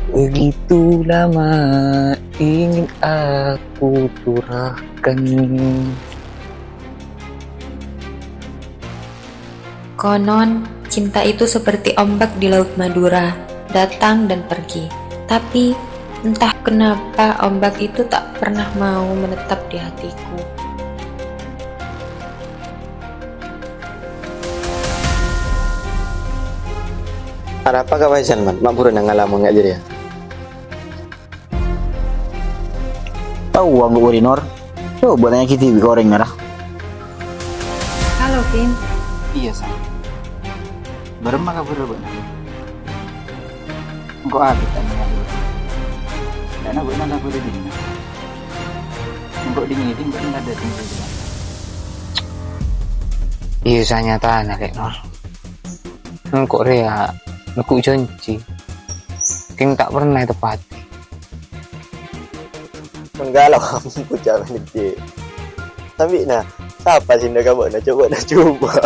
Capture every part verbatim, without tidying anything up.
Begitu lama ingin aku curahkan. Konon, cinta itu seperti ombak di Laut Madura, datang dan pergi. Tapi, entah kenapa ombak itu tak pernah mau menetap di hatiku. Arapa ka Faisal, Man? Ma' buru nangala mon nga' jârèya. Tao engko' bâri' Nor. Coba nanya ka dhibi' ka orèng ngara. Halo, Vin. Iyâ, Sa. Bârâmma kabhârrâ bâ'na? Engko' abit ta' nèngalè bâ'na. Dâ'na bâ'na la bâdâ dinna'. Engko' dhing-ngèdhing bâ'na la dâteng ka jârèya. Iyâ, sanyatana, Lè' Nor. Engko' rèya neggu' jhânjhi. Kèng ta' pernah èteppa'è. Mangkala, bocah mènèkè. Sabbhina, sapa sè nèka bâ'na? Coba na coba.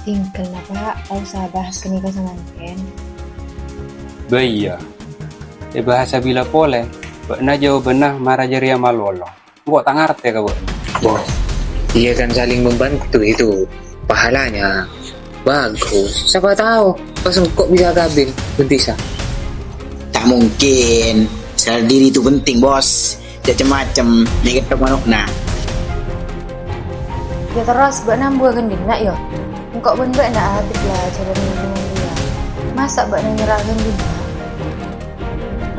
Tinggal, Pak, ta' osa bahas ghânèka samangkèn. Bâ iyâ. Èbahas sabila polè, bâ'na jâwâbânna mara jârèya malolo. Engko' ta' ngartè ka bâ'na. Wah, iya kan saling membantu itu. Pahalanya bagus. Siapa tahu pas engko' bisa kabin bân Tisa. Ta' mungkin. Sadar diri itu penting, Bos. Jhâ' cem-macem, mè' kèttok mano'na. Yâ terros, bâ'na ambuwâ ghân dinna', yâ. Engko' bân bâ'na abit la jhâlân hubungan rèya. Masa' bâ'na nyerra ghân dinna'?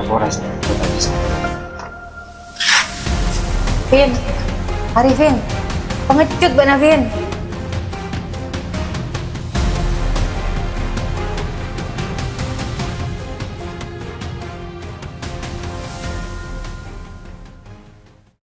Aku rasa, aku tak bisa. Vin, Arifin, pangecut bâ'na, Vin.